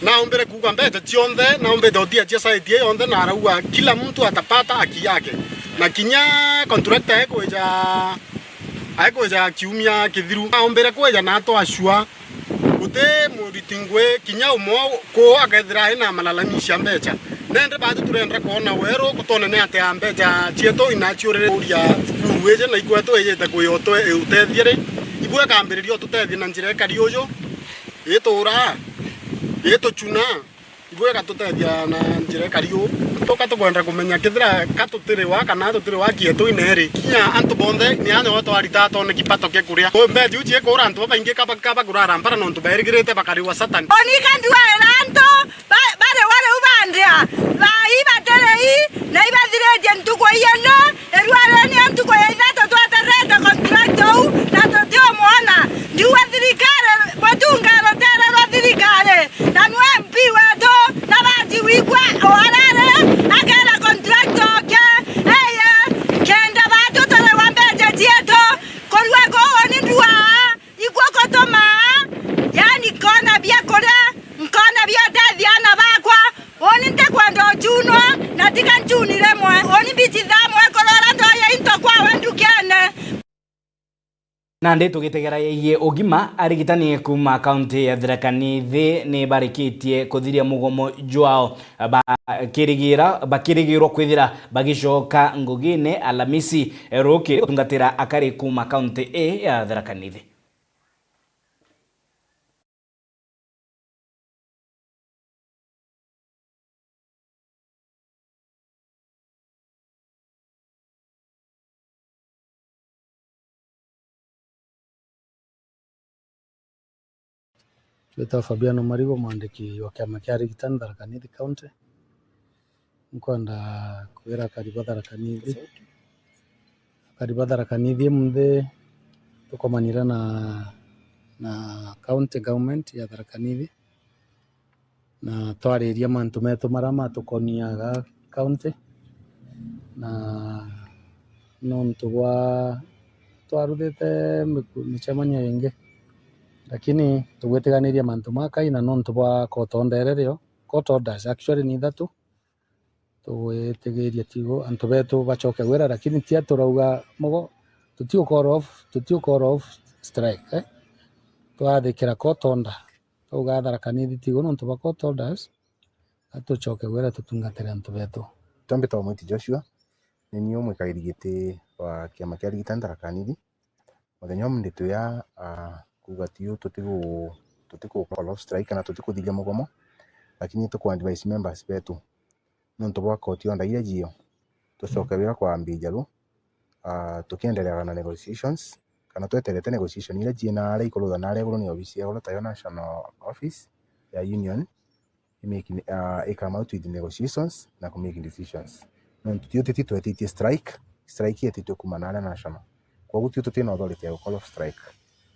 Naumbire kuuga mbecha cionthe, naumbite utia cia site iyo yonthe, na arauga kila mtu atapata haki yake. Na kinya contractor ekwija, ekwija kiumia kithiru, naumbire kwija na atwacua. Guti muriti ngui kinya umwe kuu akethira aina malalamishi ya mbecha. Nende batu turenda kwona weru gutone ni atia mbecha cietu inaciurire uria thukuru iji na ikwetu ijite kwi utwe-, utethia ri, ibwe kambiriria ututethia na njira ikari uju. Ituura, ituchuna, Bwega tutethia na njira ikari uu. Tuka tukwenda kumenya kethira ka tutiriwa kana tutiriwa kietu ineri. Kinya antu bonthe ni anya o twarita tone kipato kia kuria. Kwi mbeca iu ciikura antu babaingi kaba-, kaba kurara mpara nontu bairigirite bakariwa Satani. Oni ka ndwaira antu ba-, bari wari u bandia. Bai batiri i, na ibathiritie ntuku iene, irwareni o ntuku ya ithatu tweterete contractor uu, na tutiumwona. Ndiuga thirikari, mutunga rutere rwa thirikari, na nwe M P wetu, na bati wigua o arari, akera contractor oke, eye, kenda batu turewa mbeca cietu, kurua kuu ni nduaa. Igua kutumaa, yani nkona biakuria, nkona bia utethia aana bakwa, uni ntikwenda uchunwa, na tiga nchuni rimwe, uni mbici thamwe kurora ndoya into kwawe ndukene. Nandi tugitegera yegie ugima, arigitani kuuma kaunti ya Tharaka Nithi ni barikitie kuthiria mugomo jwao, bakirigira-, bakirigirwa kwithira bagicoka ngugine Alamisi rukiri gutungatira akari kuuma kaunti ii ya Tharaka Nithi. Twitwa Fabiano Marigo, mwandiki wa kiama kia arigitani Tharaka Nithi County. Nkwenda kwira akari ba Tharaka Nithi, akari ba Tharaka Nithi, munthi tukomanire na, na county government ya Tharaka Nithi, na twariria mantu metu maria matukoniaga county, na nontu bwa twaruthite miku-, micemanio ingi, lakini tugwitiganiria mantu makai, na nontu bwa kotonda iri rio, court orders actually ni ithatu, tugwitigiria tigo antu betu bacoke wira, lakini tia turauga mugo, tutiu call off, tutiu call off strike, eh? Twathikira court order, twauga Tharaka Nithi tigo nontu bwa court orders, atucoke wira tutungatire antu betu. Twambita Omwiti Joshua, ni niu mwikagiri giti wa kiama kia arigitani Tharaka Nithi. Muthenya umunthi twi aa, ah, kuuga tiu tutigu-, tutiku call off strike kana tutikuthiria mugomo, lakini tuku advise members betu nontu bwa koti order iria jio, tucoke wira kwambia jaru, ah, tukiendelea na negotiations, kana tweterete negotiation iria jie na aria ikurutha na aria iguru ni ofisi ya uria tayo National Office ya Union, i make, ah, i come out with negotiations na ku make decisions. Nontu tio titi twetitie strike, strike yetitwe kuma na aria National. Kwogu tio tutina authority ya gu call off strike.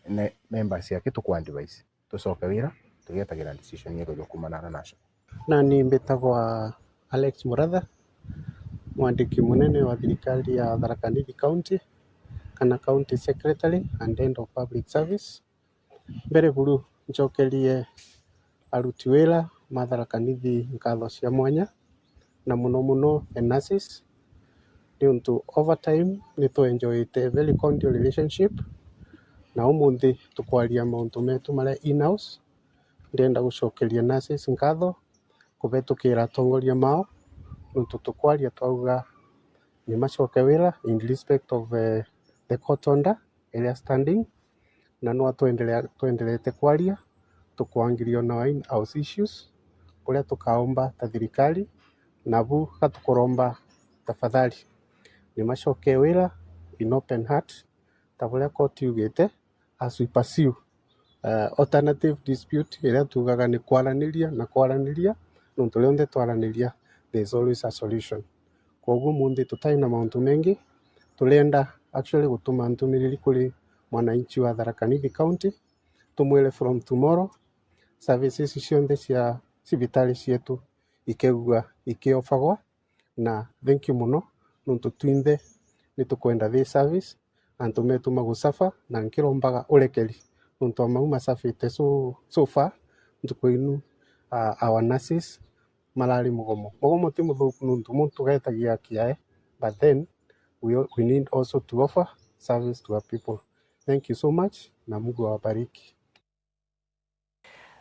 Ne, members yake tuku advise tucoke wira, tugetagira decision yetu ya kuma na aria National. Nani mbitagwa Alex Muratha, mwandiki munene wa thirikari ya Tharaka Nithi County, kana County Secretary and Head of Public Service. Mbere buru ncokerie aruti wira ma Tharaka Nithi nkatho cia mwanya, na muno muno the nurses, niuntu over time ni tu enjoyete very cordial relationship, na umunthi tukwaria mauntu metu maria in-house. Ndienda gucokeria nurses nkatho kubetukira atongoria mao, niuntu tukwaria twauga ni macoke wira in respect of, eh, the court order iria standing, na nwa twendelea-, twendelete kwaria, tukwangiria on our in-house issues, kuria tukaomba ta thirikari, nabu gatukuromba tafadhali, ni macoke wira in open heart, ta buria court yugite, as we pursue, eh, alternative dispute iria tugaga ni kwaraniria na kwaraniria, nontu rionthe twaraniria, there is always a solution. Kwoguo munthi tutai na mauntu mengi, turenda actually gutuma ntumiriri kuri mwananchi wa Tharaka Nithi County, tumwire from tomorrow, services cionthe cia cibitari cietu ikegua ikiofagwa, na thank you muno, nontu twinthe nitukwenda this service, antu metu magusafa, na nkirombaga urekeri, nontu amau masafite so, so far, ntuku inu, ah, our nurses marari mugomo. Mugomo ti muthuku nontu muntu ugetagia kiae, but then we, we need also to offer service to our people. Thank you so much, na Mungu awabariki.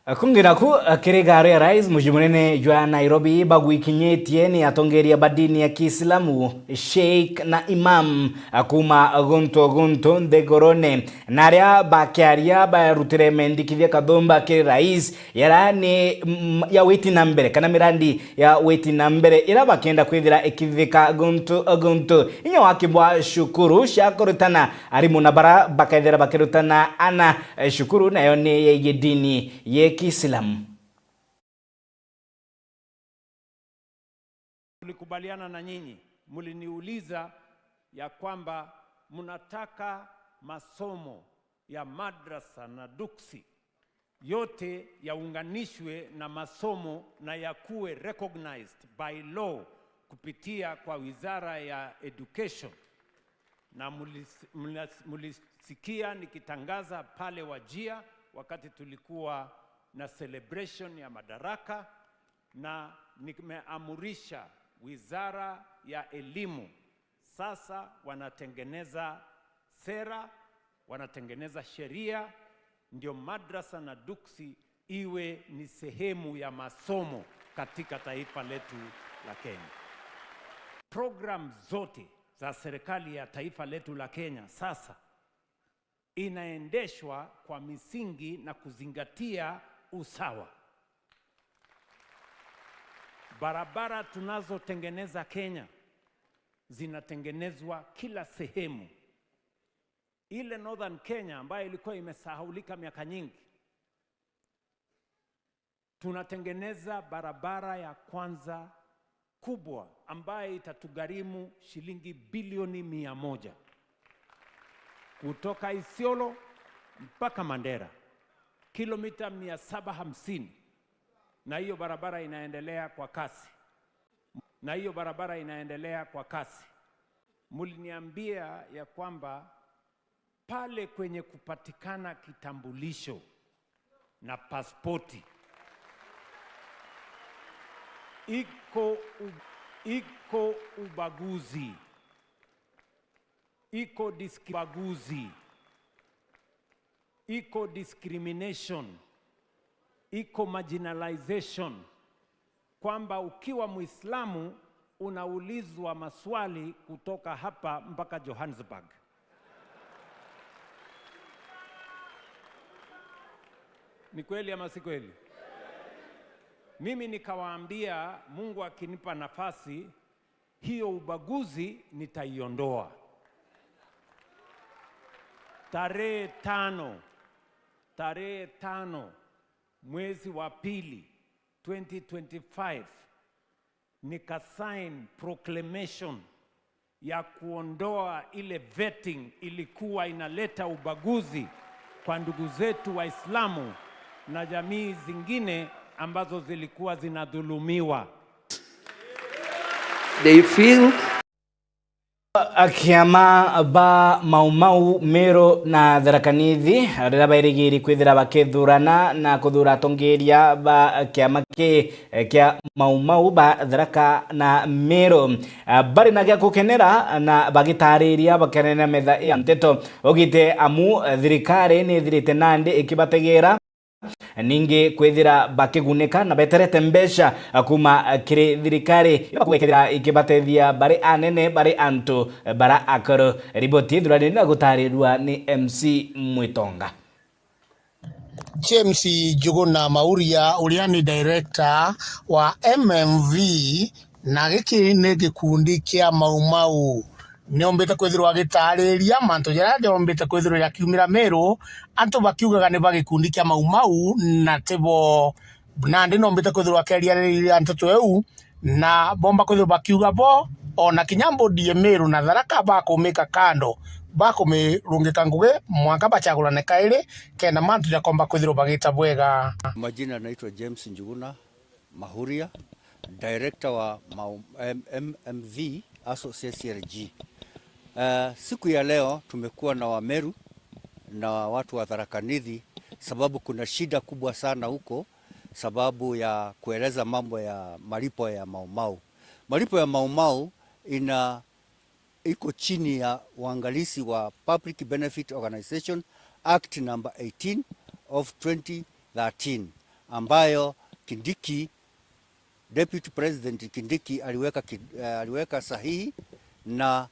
Kungi naku, kiri gari ya rais, muji munene jwa Nairobi, bagwikinyitie ni atongeria ba dini ya Kiislamu, sheikh na imam, kuuma guntu guntu nthigurune. Na aria bakiaria barutire mendikithia kathumba kiri rais, yara ni, mm, ya witi na mbere, kana mirandi ya witi na mbere, ira bakenda kwithira ikithika guntu guntu. Inya wakibwa cukuru cia kurutana arimu na bara bakethira bakirutana ana, eh, cukuru nayo ni yegie dini ya Kiislamu. Tulikubaliana na nyinyi, mliniuliza ya kwamba mnataka masomo ya madrasa na duksi yote yaunganishwe na masomo na yakuwe recognized by law kupitia kwa Wizara ya Education. Na mulis-, mulis-, mulisikia nikitangaza pale Wajir wakati tulikuwa na celebration ya Madaraka, na nimeamurisha Wizara ya Elimu, sasa wanatengeneza sera, wanatengeneza sheria, ndio madrasa na duksi iwe ni sehemu ya masomo katika taifa letu la Kenya. Program zote za serikali ya taifa letu la Kenya sasa inaendeshwa kwa misingi na kuzingatia usawa. Barabara tunazotengeneza Kenya zinatengenezwa kila sehemu. Ile Northern Kenya ambayo ilikuwa imesahaulika miaka nyingi, tunatengeneza barabara ya kwanza kubwa ambayo itatugharimu shilingi bilioni mia moja. Kutoka Isiolo mpaka Mandera, kilomita mia saba hamsini, na hiyo barabara inaendelea kwa kasi. Na hiyo barabara inaendelea kwa kasi. Mliniambia ya kwamba pale kwenye kupatikana kitambulisho na pasipoti, iko u-, iko ubaguzi, iko disk-, ubaguzi, iko discrimination, iko marginalization, kwamba ukiwa Muislamu unaulizwa maswali kutoka hapa mpaka Johannesburg. Ni kweli ama si kweli? Mimi nikawaambia, Mungu akinipa nafasi, hiyo ubaguzi nitaiondoa. Tarehe tano, tarehe tano mwezi wa pili twenty twenty-five, nikasign proclamation ya kuondoa ile vetting ilikuwa inaleta ubaguzi kwa ndugu zetu Waislamu na jamii zingine ambazo zilikuwa zinadhulumiwa. They feel Kiama ba Mau Mau, Meru na Tharaka Nithi, riria bairigiri kwithira bakithurana na kuthura atongeria ba kiama ki kia Mau Mau ba Tharaka na Meru, bari na gia gukenera na bagitariria bakenena metha ya nteto. Ugite amu thirikari ni ithirite nandi ikibategera. Ningi kwithira bakigunika na beterete mbeca kuuma kiri thirikari, ibakuga ikethira ikibatethia bari anene, bari antu bara akuru. Riboti ithurani na gutarirua ni M C Mwitonga. James Njuguna Mauria, uria ni director wa M M V, na giki ni gikundi kia Mau Mau. Niombite kwithirwa agitaariria mantu jaria jombite kwithirwa jakiumira Meru, antu bakiugaga ni ba gikundi kia Mau Mau, na ti bo. Nandi nombite kwithirwa akeriariria nteto iu, na bomba kwithirwa bakiuga bo, ona kinya mbodi ya Meru na Tharaka bakumika kando, bakumirungika ngugi mwanka bachagurane kairi, kenda mantu jakomba kwithirwa bagita bwega. Majina naitwa James Njuguna Mahuria, director wa Mau-, M-, M M V Aso C C R G. Eh, siku ya leo tumekuwa na Wameru na watu wa Tharaka Nithi, sababu kuna shida kubwa sana huko, sababu ya kueleza mambo ya malipo ya Mau Mau. Malipo ya Mau Mau ina iko chini ya uangalizi wa Public Benefit Organization Act number eighteen of twenty thirteen. ambayo Kindiki, Deputy President Kindiki aliweka ki-, eh, aliweka sahihi na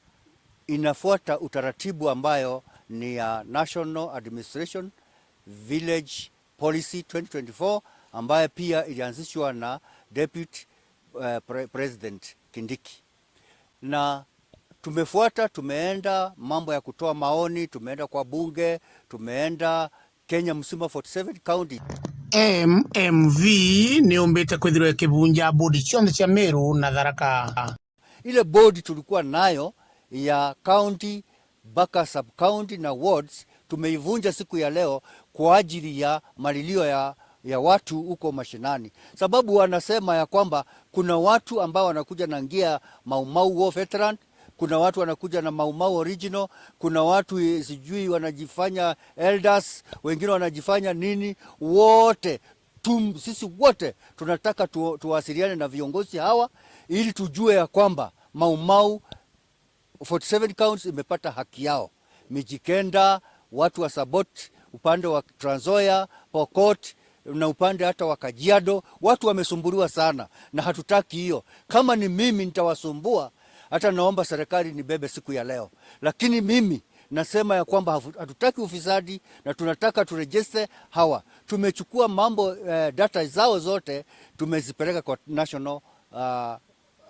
inafuata utaratibu ambayo ni ya National Administration Village Policy twenty twenty-four, ambayo pia ilianzishwa na Deputy, eh, Pre-, President Kindiki. Na tumefuata, tumeenda mambo ya kutoa maoni, tumeenda kwa bunge, tumeenda Kenya mzima, forty-seven county. M M V ni yumbite kwithirwa ikivunja board cionthe cia Meru na Tharaka. Ile board tulikuwa nayo ya county mpaka sub-county na wards, tumeivunja siku ya leo kwa ajili ya malilio ya, ya watu huko mashinani, sababu wanasema ya kwamba kuna watu ambao wanakuja na ngia Mau Mau War Veteran, kuna watu wanakuja na Mau Mau original, kuna watu, eh, sijui wanajifanya elders, wengine wanajifanya nini. Wote tum-, sisi wote tunataka tu-, tuwasiliane na viongozi hawa ili tujue ya kwamba Mau Mau forty-seven counties imepata haki yao. Mijikenda, watu wa Sabot, upande wa Trans Nzoia, Pokot, na upande hata wa Kajiado, watu wamesumbuliwa sana, na hatutaki hiyo. Kama ni mimi nitawasumbua, hata naomba serikali nibebe siku ya leo. Lakini mimi nasema ya kwamba hafu-, hatutaki ufisadi na tunataka turejeste hawa. Tumechukua mambo, eh, data zao zote, tumezipeleka kwa National, ah,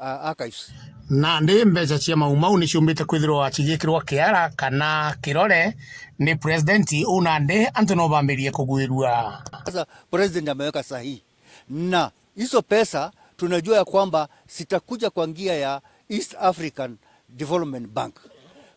ah, Archives. Nandi mbeca cia Mau Mau ni ciumbite kwithirwa cigikirwa kiara kana kirore ni president, uu nandi antu no bambirie kugwirua. Sasa president ameweka sahihi, na hizo pesa tunajua ya kwamba zitakuja kwa njia ya East African Development Bank.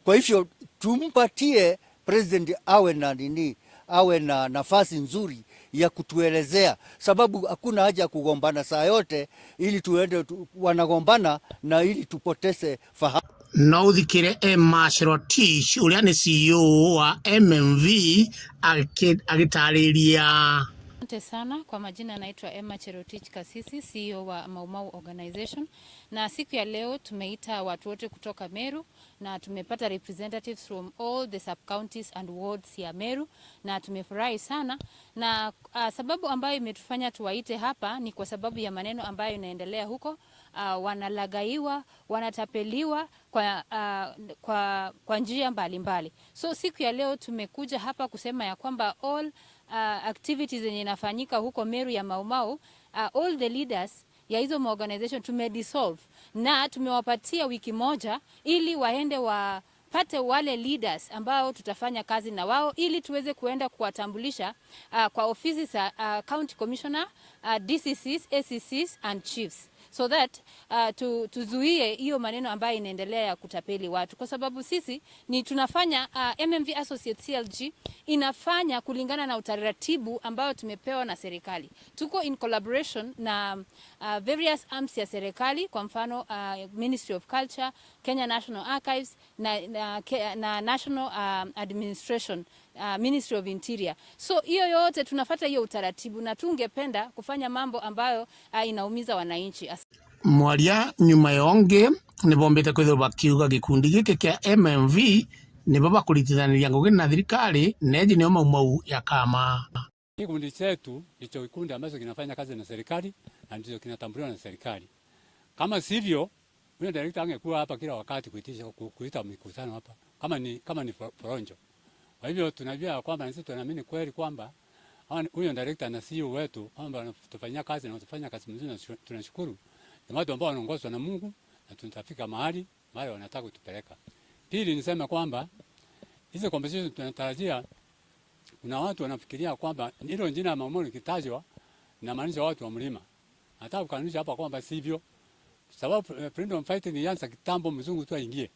Kwa hivyo tumpatie president awe na nini, awe na nafasi nzuri ya kutuelezea, sababu hakuna haja ya kugombana saa yote ili tuende tu-, wanagombana na ili tupoteze fahamu. No uthikire Emma Cherotich, uria ni C E O wa M M V, aki-, agitariria. Asante sana. Kwa majina naitwa Emma Cherotich Kasisi, C E O wa Mau Mau Organization. Na siku ya leo tumeita watu wote kutoka Meru na tumepata representatives from all the sub-counties and wards ya Meru na tumefurahi sana. Na, ah, sababu ambayo imetufanya tuwaite hapa ni kwa sababu ya maneno ambayo inaendelea huko. Ah, wanalagaiwa, wanatapeliwa kwa, ah, kwa, kwa njia mbalimbali. So siku ya leo tumekuja hapa kusema ya kwamba all, ah, activities zenye inafanyika huko Meru ya Mau Mau, ah, all the leaders ya hizo maorganization tumedissolve na tumewapatia wiki moja ili waende wapate wale leaders ambao tutafanya kazi na wao ili tuweze kuenda kuwatambulisha, ah, kwa ofisi za, ah, county commissioner, ah, D C Cs, A C Cs and chiefs, so that, ah, tu-, tuzuie hiyo maneno ambayo inaendelea ya kutapeli watu, kwa sababu sisi ni tunafanya, ah, M M V Associates C L G inafanya kulingana na utaratibu ambao tumepewa na serikali. Tuko in collaboration na, ah, various arms ya serikali, kwa mfano, ah, Ministry of Culture, Kenya National Archives na, na, ke-, na National, ah, Administration, ah, Ministry of Interior. So hiyo yote tunafuata hiyo utaratibu na tungependa kufanya mambo ambayo, ah, inaumiza wananchi. As- Mwaria nyuma ya ungi ni bombite kwithirwa bakiuga gikundi giki kia M M V nibo bakuritithaniria ngugi na thirikari, neji nio Mau Mau ya kama. Kikundi chetu ndicho kikundi ambacho kinafanya kazi na serikali na ndicho kinatambuliwa na serikali. Kama sivyo, huyo director angekuwa hapa kila wakati kuitisha, ku-, kuita mikutano hapa, kama ni, kama ni fo-, foronjo. Kwa hivyo tunajua ya kwamba, na sisi tunaamini kweli kwamba hawa ni, huyo director na C E O wetu kwamba wanatufanyia kazi na wanafanya kazi mzuri na shu-, tunashukuru. Ni watu ambao wanaongozwa na Mungu na tutafika mahali, mahali wanataka kutupeleka. Pili, niseme kwamba hizi compensation tunatarajia, kuna watu wanafikiria kwamba hilo jina la Mau Mau likitajwa, inamaanisha watu wa mlima. Nataka kukanusha hapa kwamba sivyo. Sababu, eh, freedom fighting ilianza kitambo mzungu tu aingie.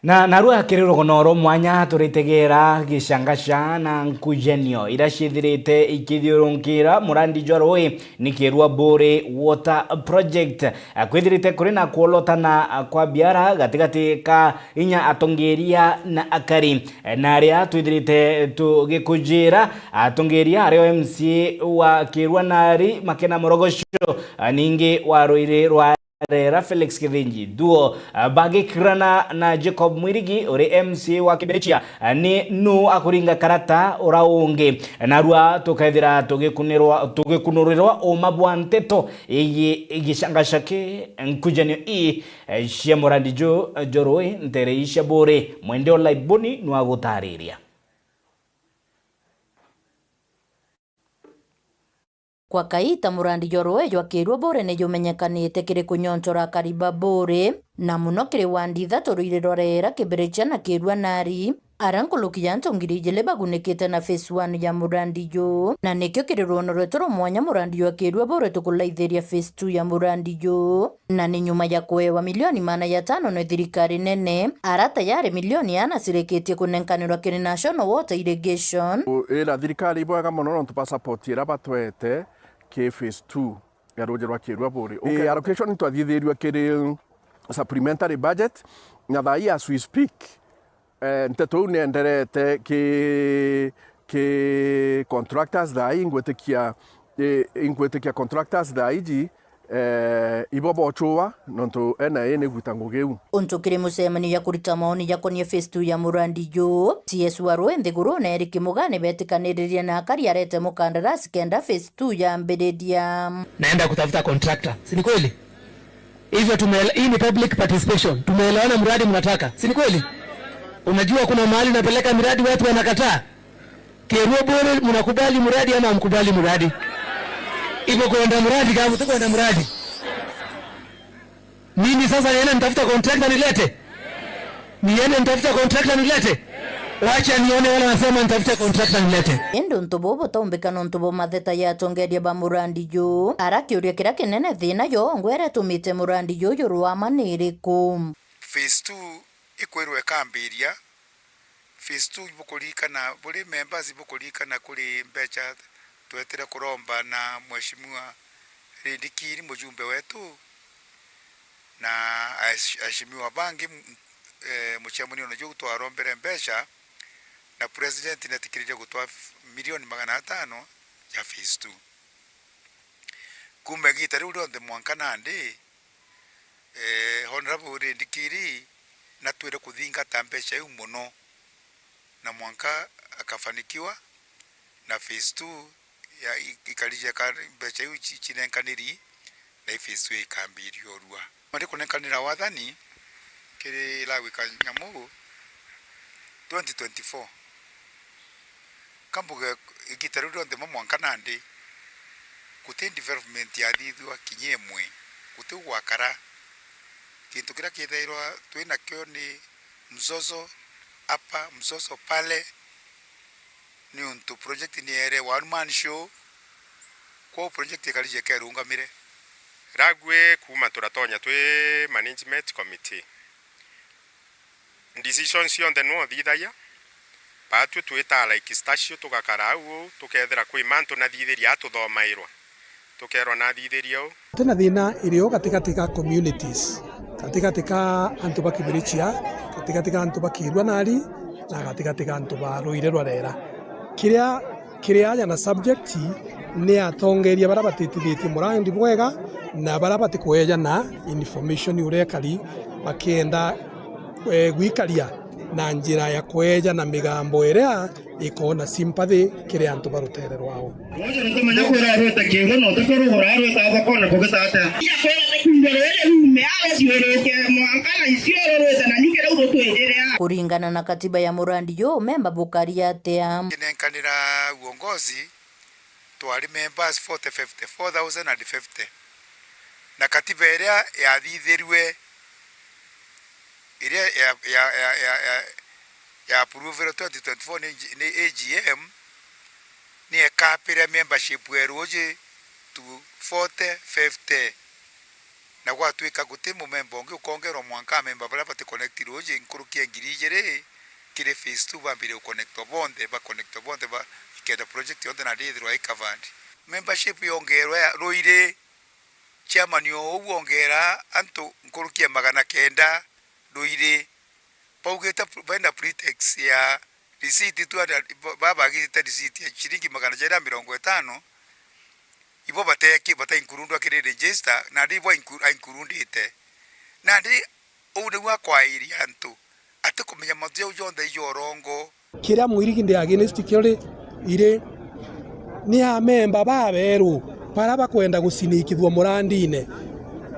Na narua kiri rugono rwa mwanya turitegera gicangaca na nkujanio iria ciithirite ikithiurunkira murandi jwa rui ni Kirua Buri Water Project. Kwithirite kuri na kwolotana kwa biara gatigati ka inya atongeria na akari, na aria twithirite tugikujira atongeria ario M C A wa Kirua Nari Makena Morogoco, ningi wa ruiri rwa Rera Felix Kithinji, Thuo, ah, bagikirana na Jacob Mwirigi uri M C A wa Kibirichia, ah, ni nu akuringa karata ura ungi? Narua tukethira tugikunirwa, tugikunurirwa uma bwa nteto igi-, igicangacaki nkujanio ii, eh, cia murandi ju, eh, jurui ntere ii cia Buuri. Mwende Olaiboni nwagutariria. Kwa kaita, murandi jwa ruuji jwa Kiirua Buuri ni jumenyekanite kiri kunyoncora akari ba Buuri, na muno kiri wandi ithatu, Ruiri rwa Reera, Kibirichia na Kiirua Nari, aria nkuruki ya antu ngiri ijiri bagunikite na phase one ya murandi juu. Na nikio kiri rwono rwetu rwa mwanya murandi jwa Kiirua Buuri tukulaithiria phase two ya murandi juu. Na ni nyuma ya kuewa milioni maana ya tano ni thirikari nene, ara tayari milioni ana cirikitie kunenkanirwa kiri National Water Irrigation. Ira thirikari ibwega mono nontu ba support iria batwete ki phase two ya ruuji rwa Kiirua Buuri. Ii allocation twathithirue kiri supplementary budget, na thaa ii as we speak, Eh, nteto iu nienderete ki, ki contractors thaa ii, ingwitikia, eh, ingwitikia contractors thaa iji, eh, ibo bochua, nontu N I A ni gwita ngugi iu. Untu kiri mucemanio ya kurita maoni jakonie phase two ya murandi juu, C S wa Rui Nthiguru na Eric Mugaa ni betikaniririe na akari arete mukandarasi kenda phase two yambiriria. Naenda kutafuta contractor, si ni kweli? Hivyo tumeele-, hii ni public participation. Tumeelewana mradi mnataka, si ni kweli? Unajua kuna mahali napeleka miradi watu wanakataa. Kiirua Buuri, mnakubali mradi ama hamkubali mradi? Hivyo kwenda mradi kama mtu kwenda mradi. Mimi sasa niende nitafuta contractor nilete? Niende nitafuta contractor nilete? Wacha nione wale wanasema nitafuta contractor nilete. Indi untu buu butaumbika nontu bwa matheta ya atongeria ba murandi juu. Ara kiuria kiria kinene, thina yongwa iria itumite murandi juu jurwama ni iriku? Phase two ikwirwa ikambiria. Phase two ibukuririkana, buri members ibukuririkana kuri mbecha twetire kuromba na Mheshimiwa Rindikiri, mujumbe wetu, na ash-, aheshimiwa bangi, m-, eh, mucemaniono juu twarombere mbeca, na president natikiririe gutwa milioni magana atano ya phase two. Kuuma igiita riu rionthe mwanka nandi, eh, Honorable Rindikiri natwire kuthingata mbeca iu mono, na mwanka akafanikiwa, na phase two ya, i-, ikarija ka-, mbeca iu ci-, cinenkaniri, na i phase two ikambiria urua. Mari kunenkanira wathani kiri Lawi Kanyamu twenty twenty-four. Ka mbuge, igiita riu rionthe mwa mwanka nandi, guti development yathithua kinya imwe, guti gwakara. Kintu kiria kithairwa twinakio ni mzozo hapa, mzozo pale, niuntu project ni ere one man show, kwou project ikarije kerungamire. Ragwi kuuma turatonya twi management committee, decisions cionthe nwe uthithagia, baatwi twitaa like Stasio, tugakara au uu, tukethira kwi mantu nathithiria atuthomairwa, tukeerwa nathithiria uu. Twina thina irio gatigati ga communities, gatigati ga antu ba Kibirichia, gatigati ga antu ba Kiirua Nari, na gatigati ga antu ba Ruiri rwa Reera. Kiria kiri aja na subject ni atongeria baria batitithitie murandi bwega na baria batikweejana information uria ekari bakienda, eh, gwikaria na njira ya kweejana migambo iria ikoona sympathy kiri antu ba ruteere rwao. Woja nikumenya kwira arwite kiugo na utikurugura arwita thoko na kugita atia. Ia kwira ni kuuga rwiri ruume, areciurite mwanka na icio rurwite na nyuki riu rutwinjire a. Kuringana na katiba ya murandi juu, memba bukari atia? Kinenkanira uongozi, twari members forty fifty, four thousand and fifty. Na katiba iria yathithirue, iria ya, ya, ya, ya, ya, ya approverwe twenty twenty-four ni, ni A G M, ni ekapire membership ya ruuji to forty fifty. Na gwatwika guti mumemba ungi ukongerwa mwanka amemba baria bati connect ruuji nkuruki ya ngiri ijiri kiri phase two bambire guconnectwa bonthe, ba connectwa bonthe ba, ikenda project yonthe nandi ithirwa i covered. Membership yongerwa ya ruiri, chairman o uu ongera antu nkuruki ya magana kenda ruiri. Baugite pr-, baina pretext ya receipt tu, anda, ba-, babagite receipt ya ciringi magana jairi na mirongo itano, Bo bateki-, bata include kiri register, nandi bo inclu-, a include-ite. Nandi uu niu akwairia antu, atikumenya mantu jau jonthe ijo urongo. Kiria mwirigi ndi against kio ri, iri ni amemba baberu bara bakwenda gucinikithua murandine,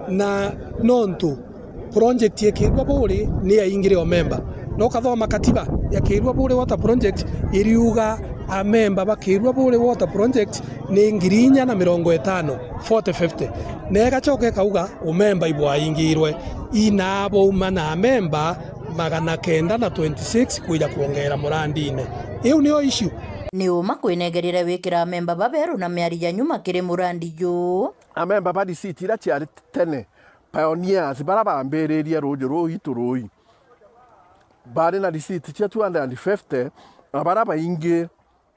na nontu project ya Kirua Buri ni yaingire o memba. Na ukathoma katiba ya Kirua Buri Water Project iriuga amemba ba Kirua Buri Water Project ni ngiri inya na mirongo itano, forty fifty. Na igacoka ikauga umemba ibwaingirwe, ina bauma na amemba magana kenda na twenty-six kwija kwongera murandine. Iu niyo issue. Ni uma kwinengerire wikira amemba baberu na miari ya nyuma kiri murandi juu. Amemba ba receipt iria ciari tene, pioneers bara bambiririe ruuji ruu itu rui, bari na receipt cia two hundred and fifty, na bara baingi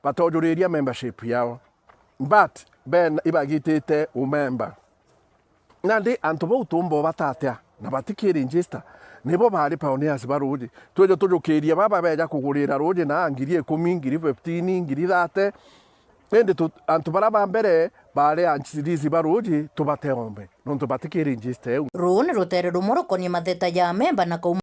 batojuriria membership yao. But ben ibagitite umemba. Nandi antu bau tumba ubata atia na batikiregister? Nibo bari pioneers ba ruuji. Twije tujukirie baba beja kugurira ruuji na ngiri ikumi, ngiri fifteen, ngiri thirty. Indi tu-, antu bara ba mbere bari ancirisi ba ruuji tubateombe, nontu batikiregister eu. Ruu ni rutere rumwe rukonie matheta ja amemba na kauma